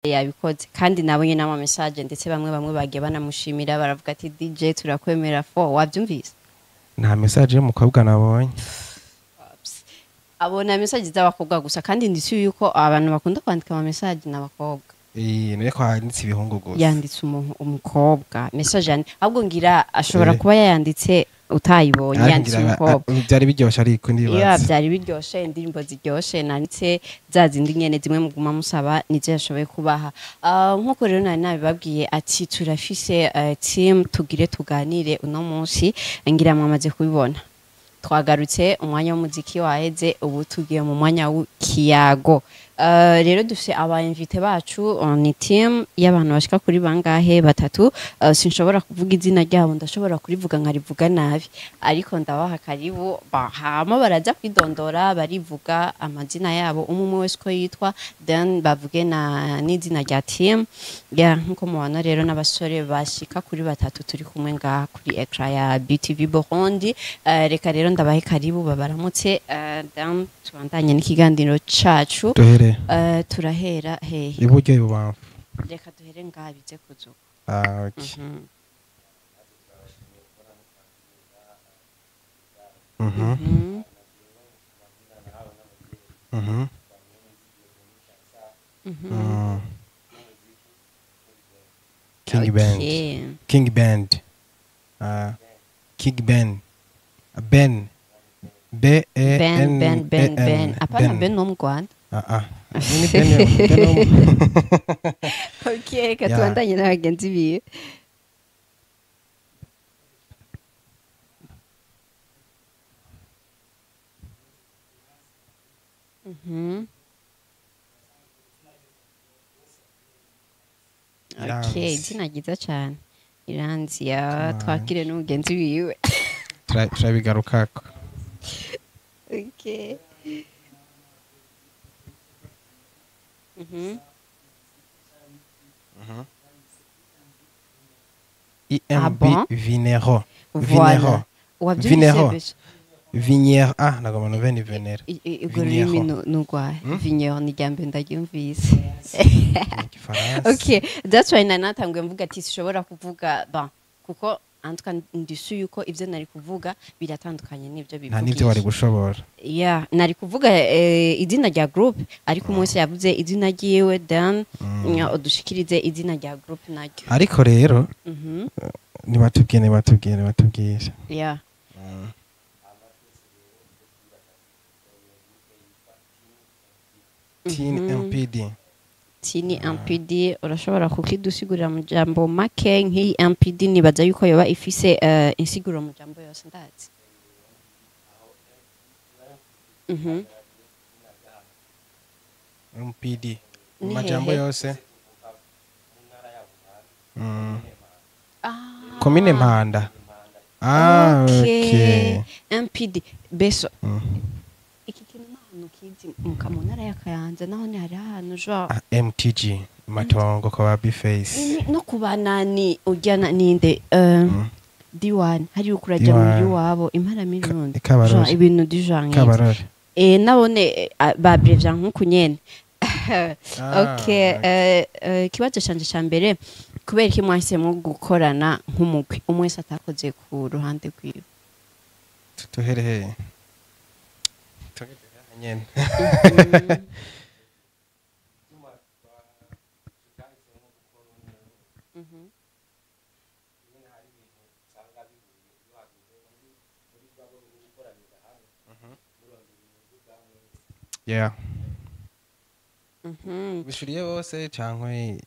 Yabikoze kandi nabonye n'ama message, ndetse bamwe bamwe bagiye banamushimira, baravuga ati DJ turakwemera fo. Wabyumvise? Nta message y'umukobwa nabonye. Abona message z'abakobwa gusa, kandi ndisi yuko abantu bakunda kwandika ama message n'abakobwa. Eh, none ko handitse ibihungu gusa? Yanditse umukobwa message ahubwo ngira ashobora kuba yayanditse utayibonye. Ariko Yanditse ngira umukobwa. Byari biryoshe ariko Iyo ndibaza. Byari biryoshe, indirimbo ziryoshe nanditse za zindi nyene zimwe muguma musaba, nizo yashoboye kubaha. Nkuko rero nari nabibabwiye ati turafise team tugire tuganire uno munsi, ngira mwamaze kubibona. Twagarutse, umwanya w'umuziki waheze, ubu tugiye mu mwanya w'ikiyago. Rero dufise aba invité bacu, ni team y'abantu bashika kuri bangahe? Batatu. Sinshobora kuvuga izina ryabo, ndashobora kurivuga nkarivuga nabi, ariko ndabaha karibu hama baraza kwidondora, barivuga amazina yabo umwe umwe wese uko yitwa, then bavuge na n'izina rya team ya. Nkuko mubona rero, n'abasore bashika kuri batatu turi kumwe ngaha kuri écran ya BTV Burundi. Reka rero ndabahe karibu babaramutse, then tubandanye n'ikiganiro cacu. Duhere Turahera hehe? Iburyo, ibubamfu? Reka duhere ngaha bize kuzuka. Ah, okay. King Band. King Band. King Ben. Ben. B E Ben. N Ben Ben. E Ben. N. Apana Ben no mu Rwanda. Ah ah. Ni Ben Ben Okay, reka Yeah. tubandanye n'abagenzi biwe. Okay, Iranzi. Izina ryiza cyane, Iranzi ya. Come on. Twakire n'umugenzi wiwe. Turabigarukako. Okay. IMB. Ah bon? Vinero. Voilà. Vinero. Wabyumvise? Vinero. Besho. Vinière. Ah, nagomba numve ni Venero. Urwo Vigneron. rurimi ni urwahe? Vigneron ni irya mbere ndaryumvise. Mu Gifaransa. Okay, that's why nanatanguye mvuga ati sishobora kuvuga ba kuko en tout cas ndisu yuko ivyo nari kuvuga biratandukanye n'ivyo Nta n'ibyo wari bivugisha. gushobora. Yeah, nari kuvuga izina rya group, ariko umunsi yavuze izina ryiwe, then udushikirize izina rya group naryo. Ariko rero nibatubwiye nibatubwiye nibatubwiye. Yeah. Teen MPD. Tini MPD, urashobora kukidusigurira mu jambo make? Nk'iyi MPD nibaza yuko yoba ifise insiguro mu jambo yose ndazi. MPD. Mu Ni majambo hehe? yose. Ah. Komine Mpanda. Ah, okay. MPD beso. Iki kintu n'ahantu kizi mu ntara ya Kayanza naho ni hari ahantu genre Ah, MTG matongo kwa Bface. No kubanani ujyana ninde, D1 hari ukuraja D1. muri iwabo impara mirundi. Kabarore. Genre ibintu du genre nk'ivyo. Kabarore. Nabone babrevya nk'uku nyene. Ah, Okay, ikibazo canje ca mbere, kubera iki mwahisemo gukorana nk'umugwi, umwe wese atakoze ku ruhande rwiwe? Tuhere he? Tuhere nyene. Yeah. Bishuriye bose cankwe?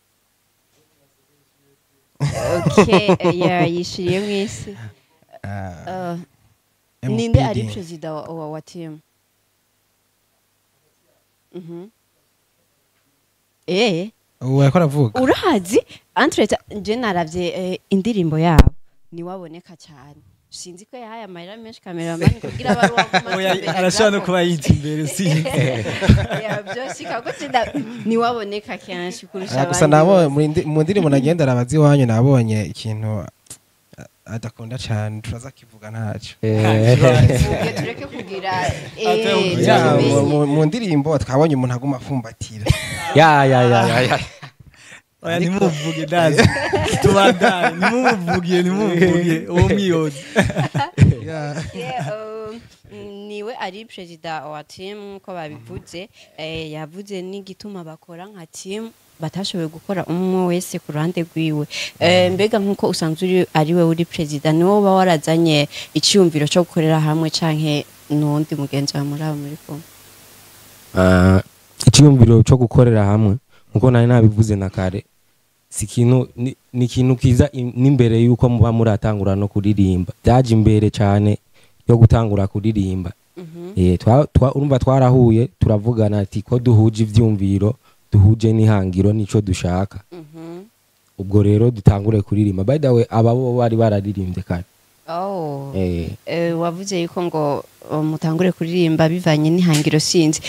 Okay, yeah, yishiriye mwese. Ah, Ninde ari MPD. perezida wa team? Ubu ariko aravuga. Urahazi entrete nje naravye indirimbo yabo niwaboneka cyane, sinzi ko yahaye amahera menshi cameraman kugira abaruwa. Oya, arashobora no kuba yita imbere, sinzi. Byose kako niwaboneka kenshi kurusha Ah, gusa abandi nabonye bose. mu ndirimbo nagenda arabazi iwanyu, nabonye ikintu adakunda cyane, turaza kivuga ntacyo. Tuvuge, tureke kugira Atari Ya, tumenye. mu ndirimbo twabonye umuntu aguma afumbatira. Ya ya ya ya ya. Oya, ntimuvuge, ndazi tubandane, ntimumuvugiye, ntimumuvugiye uwo mwiyozi. Yeah. Yeah, niwe ari perezida wa team nkuko babivuze. Yavuze n'igituma bakora nka team, batashoboye gukora umwe wese ku ruhande rwiwe. Mbega nkuko usanzwe uri ari we uri perezida, niwe uba warazanye icyumviro cyo gukorera hamwe canke n'uwundi mugenzi wawe muri abo muri kumwe? Ah, icyiyumviro cyo gukorera hamwe, nkuko nari nabivuze na kare, si ikintu ni ikintu kiza n'imbere yuko muba muratangura no kuririmba. Byaje imbere cyane yo gutangura kuririmba. Urumva twarahuye, turavugana ati ko duhuje ivyumviro, duhuje n'ihangiro, nico dushaka, ubwo rero dutangure kuririmba. By the way, aba bo bari bararirimbye kare. Oh. Wavuze yuko ngo mutangure kuririmba bivanye n'ihangiro, sinzi.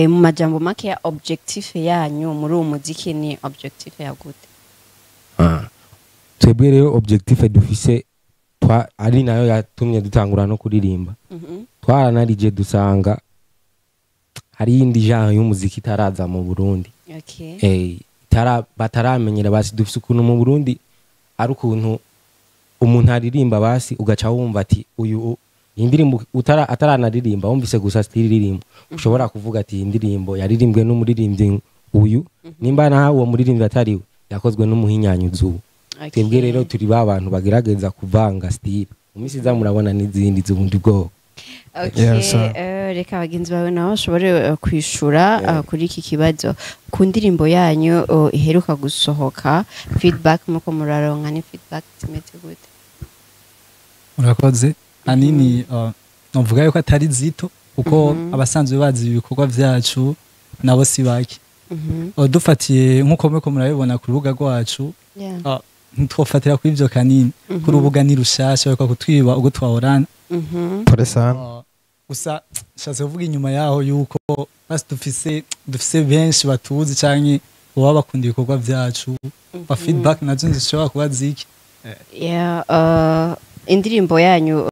Mu majambo make ya objectif yanyu muri uwo muziki ni objectif ya gute? Ah. Twebwe rero objectif dufise ari nayo yatumye dutangura no kuririmba, twaranarije dusanga hari iyindi genre y'umuziki itaraza mu Burundi. Bataramenyera. Basi dufise ukuntu mu Burundi ari ukuntu umuntu aririmba, basi ugaca wumva ati uyu iyi ndirimbo ataranaririmba, wumvise gusa style iririmbo, ushobora kuvuga ati iyi ndirimbo yaririmbwe n'umuririmbyi uyu, nimba naho uwo muririmbyi atariwe, yakozwe n'umuhinyanyuzi ubu. Twebwe rero turi ba bantu bagerageza kuvanga style. Mu minsi iza murabona n'izindi z'ubundi bwoko. Okay, Yeah, sir. Reka bagenzi bawe nabo bashobore kwishura kuri iki kibazo. Ku ndirimbo yanyu iheruka gusohoka, feedback muko muraronka ni feedback zimeze gute? Murakoze. Hanini novuga yuko atari zito, kuko abasanzwe bazi ibikorwa vyacu nabo si bake. Dufatiye nk'uko muriko murabibona ku rubuga rwacu, ntitwofatira kuri ivyo kanini, ku rubuga ni rushasha, bariko kutwiba ubwo twahorana. Pole sana. Gusa nshatse kuvuga inyuma yaho yuko basi dufise benshi batuzi canke baba bakunda ibikorwa vyacu, ba feedback nazo zishobora kuba ziki. Yeah, indirimbo yanyu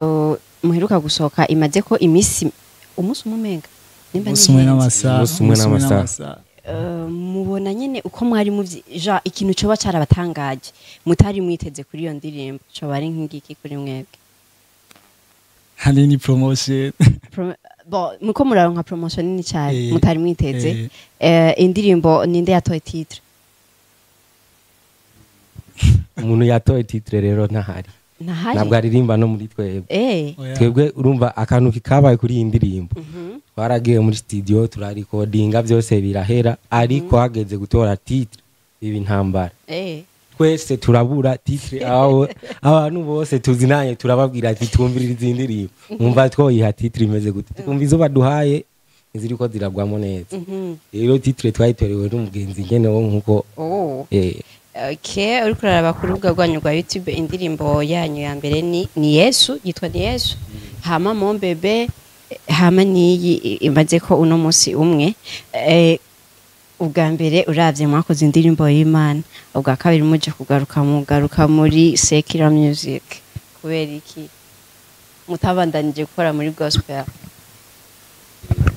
muheruka gusohoka imaze ko imisi umunsi umwe umenga nimba umunsi umwe ntihenze. n'amasaha. Umunsi umwe n'amasaha. Mubona nyene uko mwari muvyi ja ikintu coba carabatangaje mutari mwiteze kuri iyo ndirimbo coba ari nk'ingiki kuri mwebwe? Hanini promotion. Bon, muko muraronka promotion nini cyane mutari mwiteze. Indirimbo ninde yatoye titre? Umuntu yatoye titre rero ntahari. Ntahari? Ntabwo aririmba no muri twebwe. Oya. Twebwe urumva akantu kikabaye kuri iyi ndirimbo, twaragiye muri studio, turarikodinga, byose birahera, ariko hageze gutora titre ibi intambara. Twese turabura titre. Aho abantu bose tuzinanye turababwira ati twumvirire izi ndirimbo, mwumva twoyiha titre imeze gute? Twumva izo baduhaye ntiziriko ziragwamo neza. Rero titre twayitorewe n'umugenzi nyene wo nkuko. Oh. Okay, uriko uraraba ku rubuga rwanyu rwa YouTube, indirimbo yanyu ya mbere ni Yesu, yitwa ni Yesu. Hama Mon Bébé, hama niyi imaze ko uno munsi umwe. Ubwa mbere uravye mwakoze indirimbo y'Imana, ubwa kabiri muje kugaruka mugaruka muri secular music. Kubera iki mutabandanije gukora muri gospel?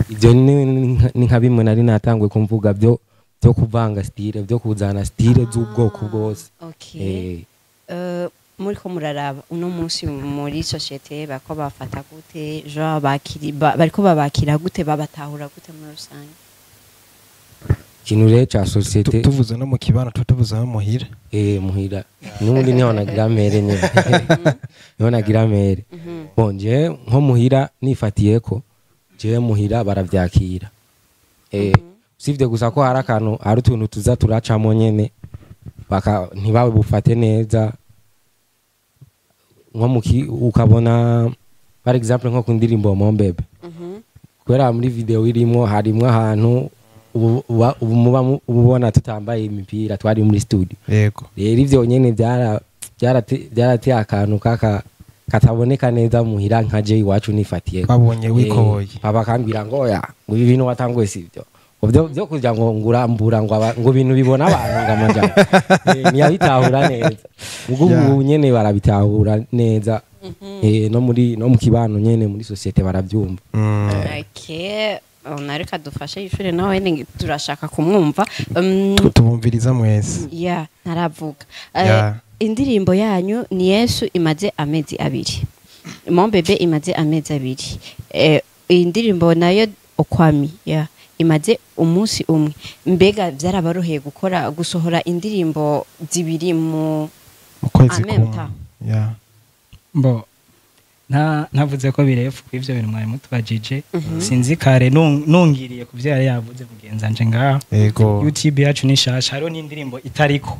Ibyo ni nka bimwe nari natanguye kumvuga byo kuvanga style, byo kuzana style z'ubwoko bwose. Muriko muraraba uno munsi muri société bako bafata gute, genre bariko babakira gute, babatahura gute muri rusange? Ikintu rero ca société Tuvuze no mu kibano, tuvuze no muhira. Muhira n'ubundi niho nagira mere nyene, niho nagira mere. Bon, je nko muhira nifatiye ko je muhira baravyakira, usibye gusa ko hari akantu, hari utuntu tuza turacamo nyene baka ntibabufate neza, nko muki ukabona par exemple nko ku ndirimbo Mon Bébé, kubera muri video irimo harimwo ahantu ubu muba uba ubona tutambaye imipira, twari muri studio. Rero ivyo nyene byarateye akantu kaka kataboneka neza muhira, nka je iwacu nifatiye. Babonye wikoboye. Papa akambwira ngo oya, ngo ibi bintu watanguye sivyo, ngo byo kugira ngo ngurambura ngo ngo ibintu bibona abantu ngo amajambo. Ntiyabitahura neza ubwo. Ubu nyene barabitahura neza. No muri no mu kibano nyene, muri société barabyumva. Okay. Oh, nareka dufashe yishure nawe ni turashaka kumwumva. Tubumviriza mwese. Yeah, ntaravuga. Yeah. Indirimbo yanyu ni Yesu imaze amezi 2. Mon bébé imaze amezi 2. Indirimbo nayo Okwami, yeah, imaze umunsi umwe. Mbega byarabaroheye gukora gusohora indirimbo zibiri mu kwezi en même kumwe. temps? Yeah. Bo ntavuze ko birefu ku ivyo bintu mwari mutubajije, sinzi kare nungiriye ku vyo yari yavuze mugenzanje ngaho. Ego. YouTube yacu ni shasha, hariho n'indirimbo itariko.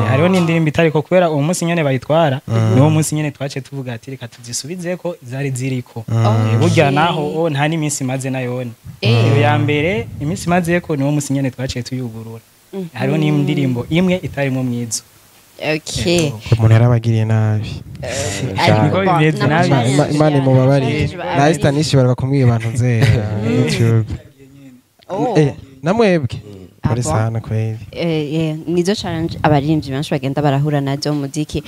Hariho n'indirimbo itariko kubera uwo munsi nyene bayitwara, niwo munsi nyene twace tuvuga ati reka tuzisubizeko zari ziriko. Burya naho nta n'iminsi imaze nayone. Iyo ya mbere iminsi imazeko niwo munsi nyene twaciye tuyugurura. Hariho n'indirimbo imwe itarimo mwizo. Okay. Umuntu yarabagiriye nabi. Ariko Niko bimeze nabi. Imana imubabarire. Na Esther nishi barwa kumwiba abantu nzera YouTube. Oh. Namwebwe. Pole Ah, bon? sana kweli. Yeah, nizo challenge abaririmbyi benshi bagenda barahura nazo mu muziki.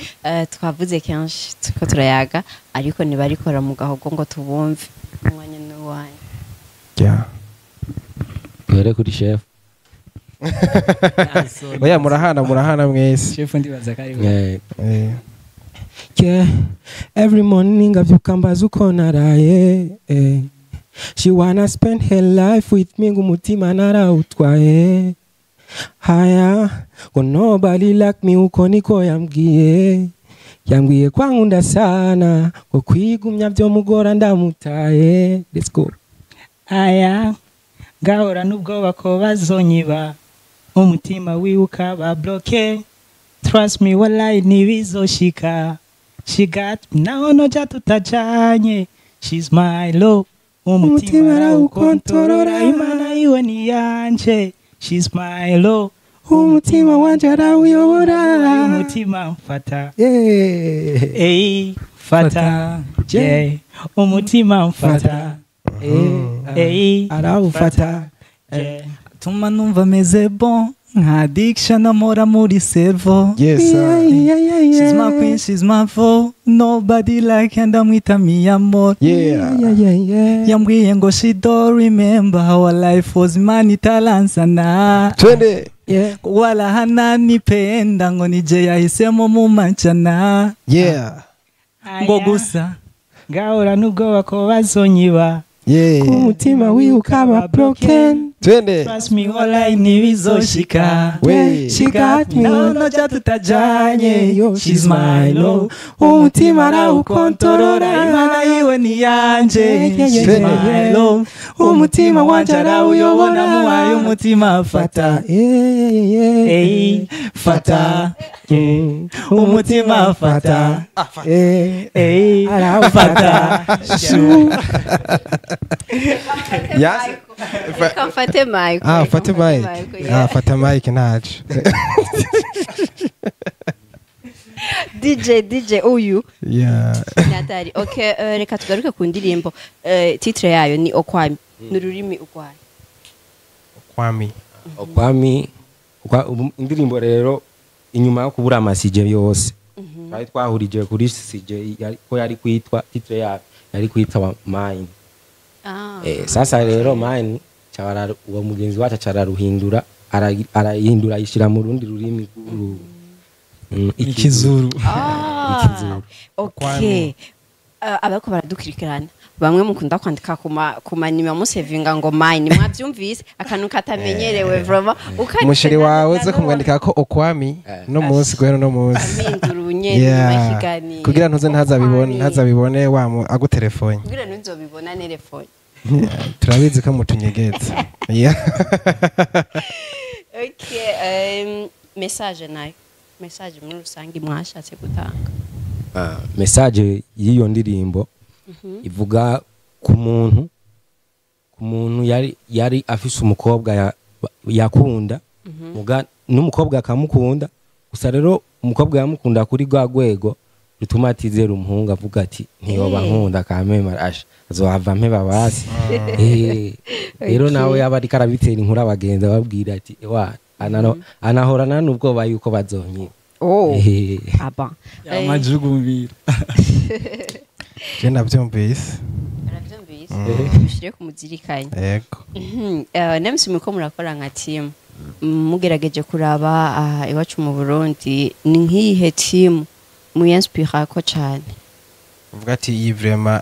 Twavuze kenshi tuko turayaga ariko ntibarikora mu gahogo ngo tubumve. Umwanya ni uwanyu. Yeah. Duhere kuri chef. Oya murahana mwese. Chef ndibaza ko ari we. Yeah. Yeah. Every morning avyuka mbaza uko naraye. She wanna spend her life with me, ngumutima narawutwaye. Haya, ngo nobody like me uko niko yambwiye. Yambwiye kwankunda sana, ngo kwigumya byo mugora ndamutaye. Let's go. Aya gahora n'ubwoba ko bazonyiba, umutima wiwe ukaba bloqué. Trust me wallahi ntibizoshika. She got me naho noja tutajanye. She's my love, umutima arawukontorora, Imana iwe ni yanje. She's my love, Umutima wanje arawuyobora. umutima mfata. Yeah. Ey, fata. Yeah. Umutima mfata. Ey, Arawufata. yeah. Tuma numva meze bon nka addiction amora muri cerveau. Yes, sir. She's my queen, she's my foe. Nobody like her, ndamwita mi amor. Yeah. Yambwiye ngo she don't remember how our life was, Imana itaransana. Twende. Wala hananipenda ngo nije yahisemo mu manchana. Yeah. Ngo gusa Gahora n'ubwoba ko bazonyiba. Yeah. Umutima wiwe ukaba broken. Twende. Trust me wallahi ntibizoshika. We. She got me. naho noja tutajanye. She's my love. Umutima arawukontorora. Imana iwe ni yanje. She's my love. Umutima wanje arawuyobora. Namuhaye umutima fata. Ey, fata. Umutima fata. Ey, fata. Yes. Reka mfate mic. Ah, fate mic. Ah, fata mic ntaco. DJ uyu. Yeah. Natali. Okay, reka tugaruke ku ndirimbo. Titre yayo ni Okwami. Ni ururimi urwaye. Okwami. Okwami indirimbo rero inyuma yo kubura amasije yose. Twari twahurije kuri sije ko yari kwitwa titre yayo yari kwitwa Mine. Sasa rero Mine cyara uwo mugenzi wacu cyararuhindura arayihindura ayishira mu rundi rurimi Ikizuru. Ikizuru. Okay. Abako baradukurikirana bamwe mukunda kwandika ku manima musevinga ngo Mine mwavyumvise akantu katamenyerewe vraiment Umusheri wawe uze kumwandika ko Okwami no munsi gwero no munsi. Amindura ubunyene makiganiro. Kugira ntuze ntazabibone wa agutelefone. Kugira ntuzobibona telefone. Turabizi ko mutunyegetse. Yeah. Okay, message nayo. Message muri rusange mwashatse gutanga. Message y'iyo ndirimbo ivuga ku muntu yari afise umukobwa yakunda muga n'umukobwa akamukunda gusa rero umukobwa yamukunda kuri rwa rwego rutuma atizera umuhungu avuga ati ntiyoba nkunda kamema asha azohava mpeba basi. Rero nawe yaba ariko arabitera inkuru abagenzi ababwira ati ewa anahorana n'ubwoba yuko bazonyiba. Oh. Aba. Amajugumbira. Je navyumvise. Aravyumvise. Bishire ku muzirikanye. Yego. Nemsi muriko murakora nka team, mugerageje kuraba aha iwacu mu Burundi, ni nk'iyihe team muyinspira ko cane? Uvuga ati iyi vraiment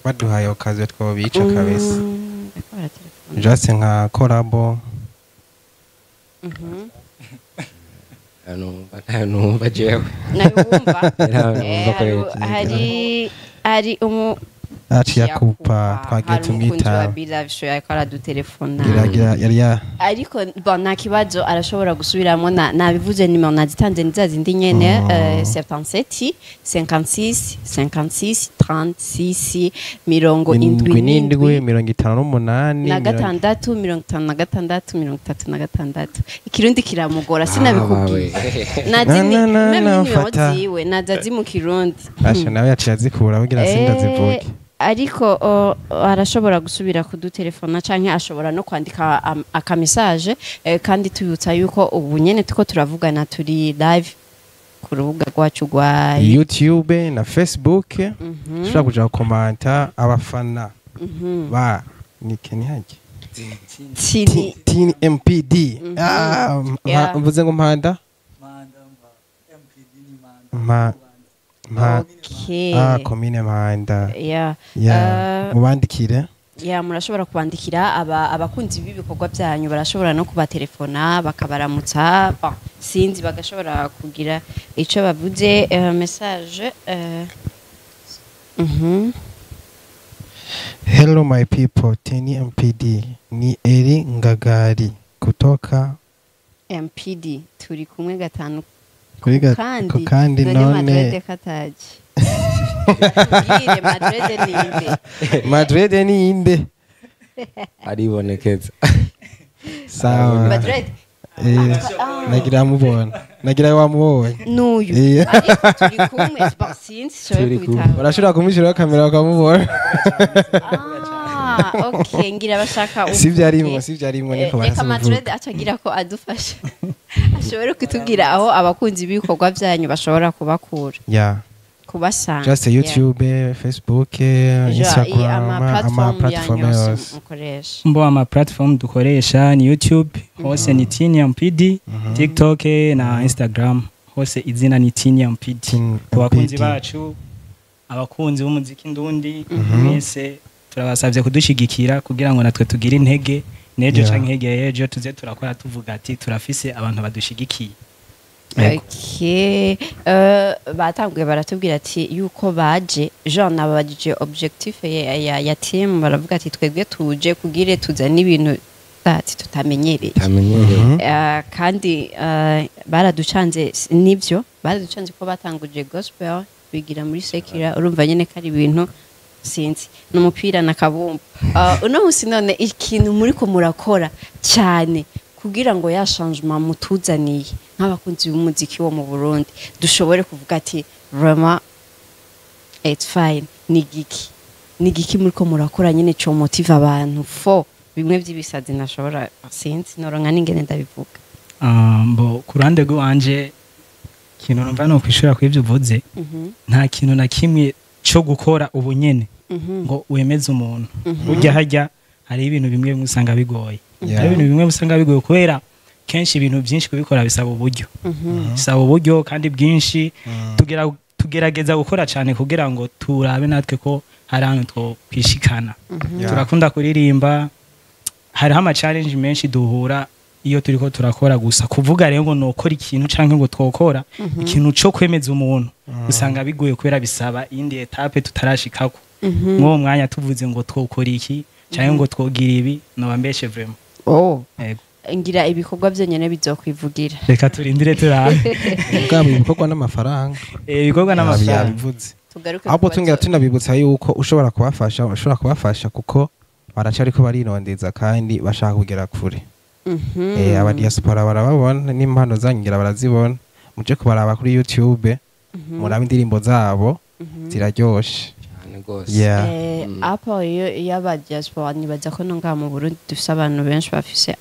baduhaye occasion twobica kabisa. Bariko baratelefona. Just nka collabo. Numva numva jewe. Nawe wumva? Nawe wumva ko Hari umu Aciye akupa, twagiye hari umukunzi wa tumwita Bilove Show yariko aradutelefona. Gira yari ya Ariko bon, nta kibazo, arashobora gusubiramo. Nabivuze, nimero nazitanze ni za zindi nyene, 77 56 56 36 7 77 58 na 6 56 36. Ikirundi kiramugora, sinabikubwiye. Nazi Na, na, na, même na, nimero fata. ziwe naza mu Kirundi. Asha nawe yaciye azikura kugira sindazivuge. Ariko arashobora gusubira kudutelefona canke ashobora no kwandika aka message. Kandi tubibutsa yuko ubu nyene tuko turavugana turi live ku rubuga rwacu rwa YouTube na Facebook. Ushobora kuja gukomanta, abafana ba nike nihajye Tini. Tini MPD. Ah, mvuze ngo Mpanda mpa mpa. Okay. Ah, komine Mpanda. Yeah. Yeah, mubandikire. Ya, murashobora kubandikira abakunzi b'ibikorwa byanyu, barashobora no kubatelefona bakabaramutsa. Bon, sinzi, bagashobora kugira ico bavuze. Message Hello my people, Tini MPD ni Eri Ngagari kutoka MPD turi kumwe gatanu. Kuri kandi ku kandi none none Madrid kataje. Tubwire, Madrid ninde? Madrid ni inde? Aribonekeza. Sawa. Madrid. Nagira mubona, nagira wamubonye. N'uyu. Ariko turi kumwe. Bon, sinzi shoboye Turi kumwe. kubitahura. Barashobora kumushyiraho kamera bakamubona. Ah, okay, ngira bashaka Si byarimwo, uvuge. si byarimwo, niko Reka baraza Madrid kuvuga. acagira ko adufasha, ashobora kutubwira aho abakunzi b'ibikorwa byanyu bashobora kubakura, kubasanga. Just YouTube, Facebook, Instagram, ama ama platform platform yanyu yose yose. mukoresha. Mbo ama platform dukoresha ni YouTube hose ni Tini MPD, TikTok na Instagram hose izina ni Tini MPD. Tini Ku bakunzi MPD. bacu, abakunzi b'umuziki ndundi mwese, turabasabye kudushigikira kugira ngo natwe tugire intege n'ejo canke hirya y'ejo tuze turakora tuvuga ati turafise abantu badushigikiye. Yego. Okay. Batanguye baratubwira ati yuko baje, Jean nababajije objectif ya team, baravuga ati twebwe tuje kugire tuzane ibintu ati tutamenyereye. Tamenyereye. Kandi baraducanze, nivyo, baraducanze ko batanguje gospel bigira muri secular. Urumva nyene ko ari ibintu, sinzi, n'umupira na kabumbu. Uno musi none ikintu muri ko murakora cyane kugira ngo ya changement mutuzaniye nk'abakunzi b'umuziki wo mu Burundi dushobore kuvuga ati vraiment it's fine, ni giki muri ko murakora nyene cyo motive abantu fo bimwe by'ibisazi nashobora, sinzi noronka n'ingene ndabivuga? Ah, mbo ku ruhande rw'iwanje, ikintu numva ni ukwishura ku ivyo uvuze, nta kintu na kimwe cyo gukora ubu nyene ngo wemeze umuntu. Burya harya hari ibintu bimwe bimwe usanga bigoye. Hari ibintu bimwe usanga bigoye kubera kenshi ibintu byinshi kubikora bisaba uburyo, bisaba uburyo kandi bwinshi. Tugerageza gukora cyane kugira ngo turabe natwe ko hari ahantu twokwishikana. Turakunda kuririmba, hariho ama challenge menshi duhura iyo turiko turakora. Gusa kuvuga rero ngo nokora ikintu canke ngo twokora ikintu co kwemeza umuntu, usanga bigoye kubera bisaba iyindi étape tutarashikako. Mw'uwo mwanya tuvuze ngo twokora iki canke ngo twogira ibi, noba mbeshe vraiment. Oh. Yego. Ngira ibikorwa byonyene bizokwivugira. Reka turindire turabe. Bwabo ibikorwa n'amafaranga. Ibikorwa n'amafaranga. Yabivuze. Tugaruke Ahubwo ku tungira bazo- tunabibutsa yuko ushobora kubafasha kuko baracariko barirondeza kandi bashaka kugera kure. Aba diaspora barababona n'impano zanyu ngira barazibona. Muje kubaraba kuri YouTube, murabe indirimbo zabo, ziraryoshe. Cyane rwose. Yeah. Apo iyo y'aba diaspora, nibaza ko no ngaha mu Burundi dufise abantu benshi bafise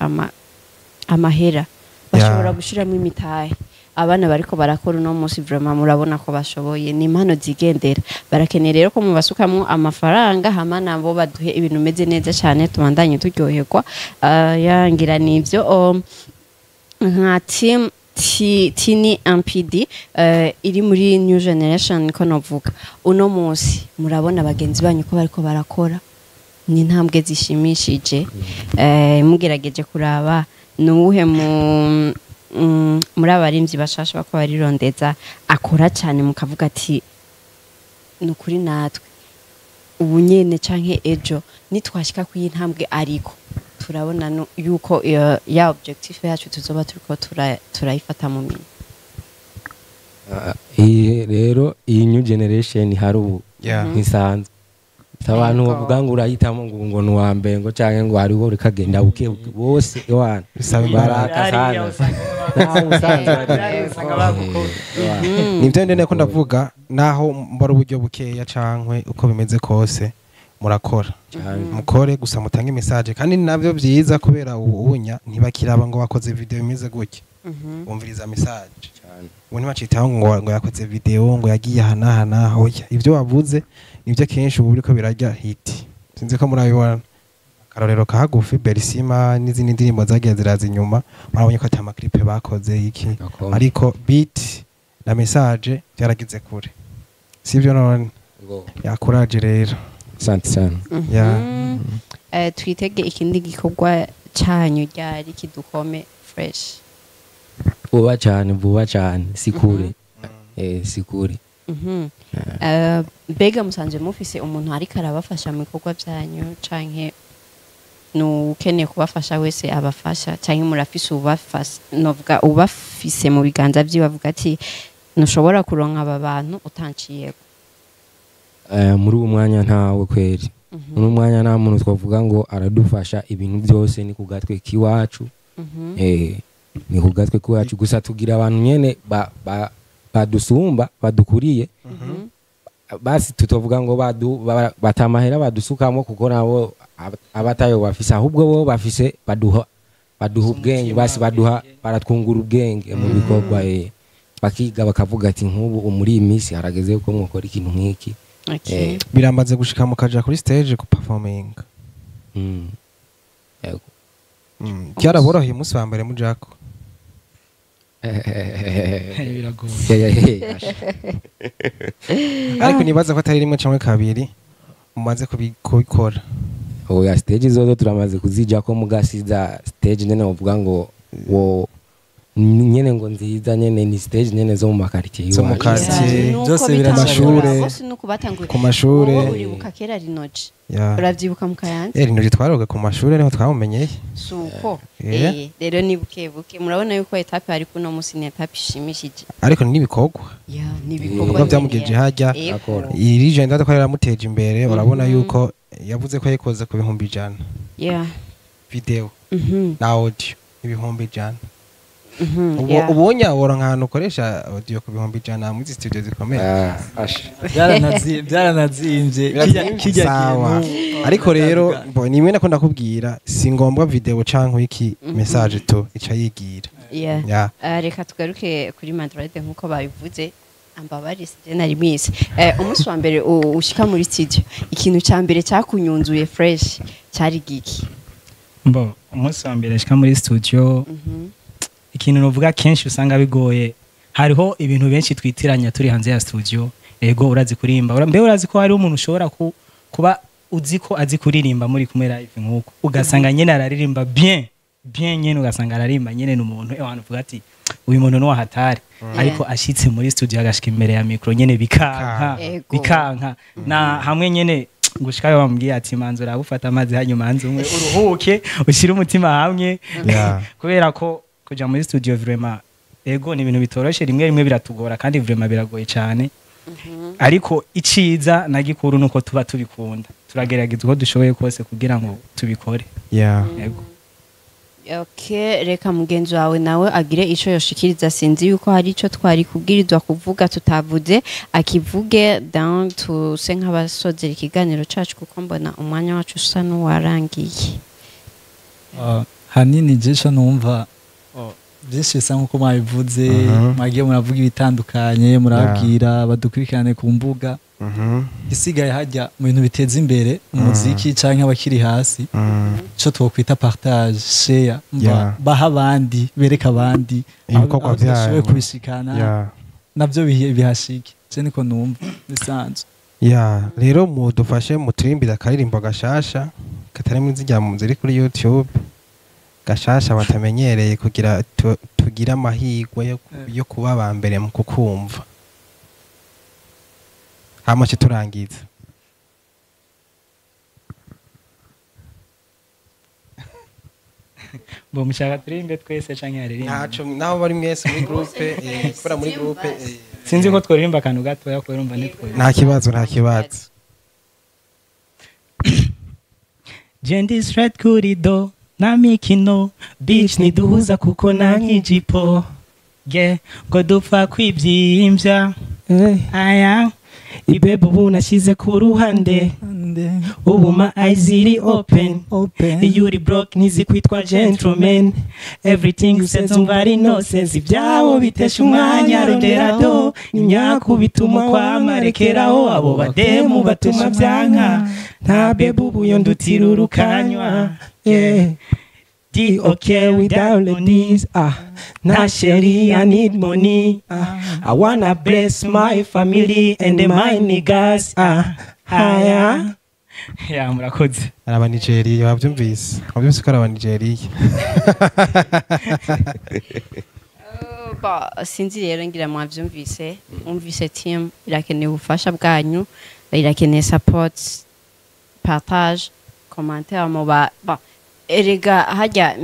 amahera bashobora gushiramo imitahe. Abana bariko barakora uno munsi, vraiment murabona ko bashoboye, ni impano zigendera. Barakeneye rero ko mubasukamwo amafaranga, hama nabo baduhe ibintu bimeze neza cyane, tubandanye turyoherwa. Yangira nivyo nka team Tini MPD iri muri New Generation, ko novuga uno munsi murabona bagenzi banyu ko bariko barakora, ni intambwe zishimishije. Mugerageje kuraba, nuwuhe mu muri abarimvyi bashasha bako barirondeza akora cyane, mukavuga ati ni ukuri natwe ubu nyene canke ejo nitwashika ku intambwe, ariko turabona yuko ya objectif yacu tuzoba turiko turayifata mu minwe? Iyi rero, iyi new generation hari ubu ntisanzwe. Si abantu bavuga ngo urahitamo ngo ni uwa mbere ngo canke ngo hariho rikagenda buke buke, bose ewana Bisaba imbaraga. baraka sana, nawe usanzwe Hariya usanga bagukora. Nibyo ndende ko ndavuga, naho mbara uburyo bukeya cankwe uko bimeze kose, murakora, mukore gusa mutange message. Kandi ni navyo byiza, kubera ubu unya ntibakiraba ngo wakoze video imeze gutya, bumviriza message. Ubu ntibacitaho ngo yakoze video, ngo yagiye aha n'aha n'aha. Oya, ibyo wavuze nibyo kenshi ubu biriko birajya hit. Sinzi ko murabibona, akarorero kagufi, Berisima n'izindi ndirimbo zagiye ziraza inyuma, murabonye ko ata ma clip bakoze iki, ariko beat na message byaragize kure, sibyo none? Yakuraje rero. Asante sana. Ya. Twitege ikindi gikorwa canyu ryari kidukome fresh? Vuba cyane, vuba cyane, si kure, si kure. Mbega musanzwe mufise umuntu ariko arabafasha mu bikorwa byanyu, canke nukeneye kubafasha wese abafasha, canke murafise ubafasha, novuga ubafise mu biganza vyiwe, avuga ati ntushobora kuronka aba bantu utanciyeko? Muri uwo mwanya ntawe kweri. Muri uwo mwanya nta muntu twavuga ngo aradufasha. Ibintu byose ni ku gatwe k'iwacu. Ni ku gatwe k'iwacu gusa. Tugira abantu nyene badusumba, badukuriye. Basi tutovuga ngo batamahera badusukamo, kuko nabo abatayo bafise, ahubwo bo bafise baduha ubwenge. Basi baduha, baratwungura ubwenge mu bikorwa, bakiga bakavuga ati nk'ubu muri iyi minsi harageze ko mwokora ikintu nk'iki. Biramaze gushika mukaja kuri stage guperforminga? Yego. Byaraboroheye umunsi wa mbere mujako? Biragoye. Yeah. Ariko nibaza ko atari rimwe cyangwa kabiri mumaze kubikora. Oya, stage zozo turamaze kuzijako, mugasiza stage nyene uvuga ngo wo nyene ngo nziza nyene, ni stage nyene zo mu makaritiye Zo mu iwacu. quartier. Nuko Byose bitangura, birashoboka. bose nuko batanguye. Ku mashure. Wowe uribuka kera Rinoji? Ya. Uravyibuka mu Kayanza? Rinoji twaroga ku mashure, niho twamumenyeye. Suko. Yeah. Rero ni buke buke, murabona yuko étape ariko uno munsi ni étape ishimishije. Ariko ni n'ibikorwa. Ya, ni ibikorwa Ibikorwa byamugejeje hajya. Yego. Iyi legend ko yaramuteje imbere, urabona yuko yavuze ko yayikoze ku 100,000. Video na audio 100,000. Ubu ubonye wora nk'ahantu ukoresha audio ku 100,000 muri studio zikomeye. Ah, asha. Byaranazimvye kijya Sawa. kintu. Ariko rero bo nimwe nako ndakubwira, si ngombwa video canke iki, message to ica yigira. Ya. Reka tugaruke kuri Madrid nkuko babivuze, ambabari sije nari mwise. Umunsi wa mbere ushika muri studio, ikintu ca mbere cyakunyunzuye fresh cyari giki? Mbo umunsi wa mbere nshika muri studio, ikintu novuga, kenshi usanga bigoye, hariho ibintu benshi twitiranya turi hanze ya studio. Ego, urazi kuririmba, mbe urazi ko hariho umuntu ushobora kuba uzi ko azi kuririmba, muri kumwe live nk'uko, ugasanga nyene araririmba bien bien nyene, ugasanga araririmba nyene n'umuntu abantu uvuga ati uyu muntu ni hatari, ariko ashitse muri studio agashika imbere ya micro nyene bikanka. Ego. Bikanka na hamwe nyene gushikayo bamubwiye ati manzi uragufata amazi, hanyuma manzi umwe uruhuke, ushyire umutima hamwe. Kubera ko kuja muri studio vraiment, ego, ni ibintu bitoroshe, rimwe rimwe biratugora kandi vraiment biragoye cyane. Ariko iciza na gikuru nuko tuba tubikunda, turagerageza uko dushoboye kose kugira ngo tubikore. Ego. Okay, reka mugenzi wawe nawe agire ico yoshikiriza. Sinzi yuko hari ico twari kubwirizwa kuvuga tutavuze, akivuge down, tuse nk'abasozera ikiganiro cacu, kuko mbona umwanya wacu usa n'uwarangiye. Hanini jesho numva Byinshi bisa nk'uko mwabivuze. Mhm. Mwagiye muravuga ibitandukanye, murabwira badukurikirane ku mbuga. Isigaye hajya mu bintu biteza imbere umuziki canke abakiri hasi, ico twokwita partage, share, baha abandi, bereka abandi ibikorwa aho tudashoboye byanyu. kubishikana, navyo bihashike. Je niko numva bisanzwe. Ya, rero mudufashe muturimbire akaririmbo gashasha katari muri zirya ziri kuri YouTube, gashasha batamenyereye, kugira tugire amahirwe yo kuba aba mbere mu kukumva, hama ce turangiza. Bo mushaka turirimbe twese canke haririmbe? Ntaco, naho bari mwese muri groupe, kubera muri groupe. Sinzi ko tworirimba akantu gatoya kubera urumva ntitworirimba. Nta kibazo, nta kibazo. Jendi straight kuri do na mikino, bitch, niduhuza kuko nankijipo, yeah, ngo dupfa kwibyimbya aya ibebe ubu nashyize ku ruhande, ubu ma eyes ziri open. Iyo uri broke ntizikwitwa gentleman. Everything you said umva ari nonsense, ibyabo bitesha umwanya, rondera do imyaku bituma kwama, rekeraho abo bademu batuma byanka, nta bebe ubu yo ndutira urukanywa, yeah. D okay without ladies, ah, nah chérie, I need money, ah, I wanna bless my family and my niggas, ah, ah, yeah. Ya, murakoze. Ari aba Nigeria, babyumvise, babyumvise ko ari aba Nigeria. Ba, sinzi rero, ngira mwavyumvise. Mwumvise, team irakeneye ubufasha bwanyu, irakeneye support, partage, commentaire. Muba ba erega hajya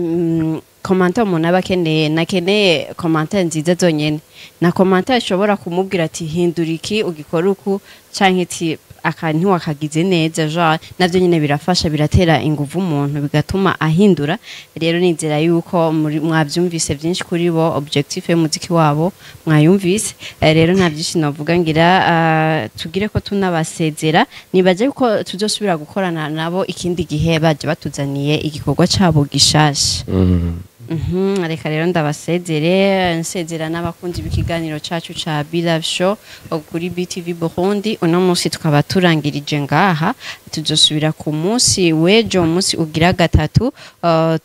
commentaire umuntu aba akeneye, nakeneye commentaire nziza zonyene, na commentaire ishobora kumubwira ati hindura iki, ugikora uku, canke ati aka ntiwakagize neza, genre navyo nyene birafasha, biratera inguvu umuntu, bigatuma ahindura. Rero nizera yuko mwavyumvise byinshi kuri bo, objectif y'umuziki wabo mwayumvise. Rero nta byinshi navuga, ngira tugire ko tunabasezera. Nibaje yuko tuzosubira gukorana nabo ikindi gihe baje batuzaniye igikorwa cabo gishasha. Reka rero ndabasezere, nsezera n'abakunzi b'ikiganiro cacu ca Be Love Show kuri BTV Burundi. Uno munsi tukaba turangirije ngaha, tuzosubira ku munsi w'ejo, umunsi ugira gatatu,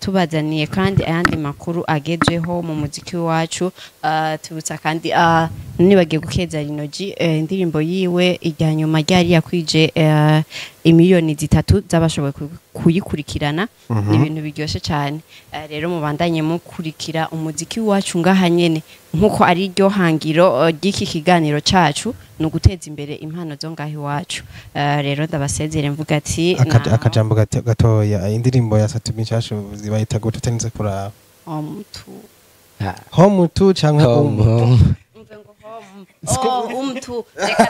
tubazaniye kandi ayandi makuru agezweho mu muziki wacu. Tubutsa kandi nibagiye gukeza Rinoji, indirimbo yiwe ijya nyuma ryari yakwije 3 miliyoni z'abashoboye kuyikurikirana. Ni ibintu biryoshye cyane. Rero mubandanye mukurikira umuziki wacu ngaha nyene, nkuko ari ryo hangiro ry'iki kiganiro cacu, ni uguteza imbere impano zo ngaha iwacu. Rero ndabasezere mvuga ati Akajambo gatoya, indirimbo ya Satumi nshasha zibayita gute, utarinze kuraba? Omutu. Home tu canke Home, home? Home. Umve ngo home, oh, umtu. Reka,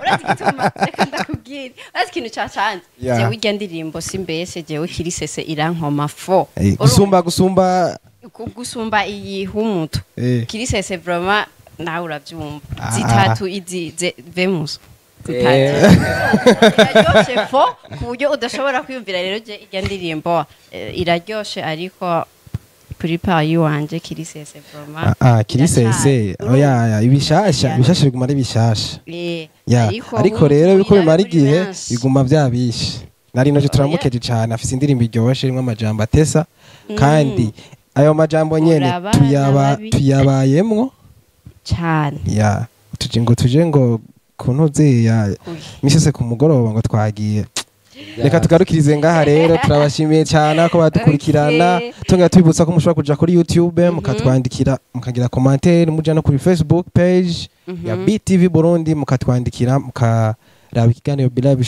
urazi igituma, reka ndakubwira, urazi ikintu cacanze? Jewe irya ndirimbo simbese, jewe kirisese irankoma fo. Gusumba Gusumba iyi humutu. Kirisese vraiment nawe uravyumva. Ah. Zitatu izi vemus zitatu iraryoshe fo ku buryo udashobora kwiyumvira. Rero je irya ndirimbo iraryoshe, ariko kuri payi wanje kirisese vraiment. Ah, kirisese. Iracari. Oya ya, ibishasha ibishasha biguma ari bishasha. Ya, ariko rero ubu biko bimara biri igihe benshi. Biguma vyabishe. Nari noje turamukeje cane, afise indirimbo iryoshe irimwo amajambo atesa, kandi ayo majambo nyene Murabana tuyaba babi. tuyabayemwo. Cane. Ya, tuje ngo kuntuze ya Kuyi. misi yose ku mugoroba ngo twagiye. Reka tugarukirize ngaha rero, turabashimiye cyane ko badukurikirana. Tongera tubibutsa ko mushobora kuja kuri YouTube mukatwandikira, mukagira commentaire, muja no kuri Facebook page ya BTV Burundi mukatwandikira, mukaraba ikiganiro Be Live.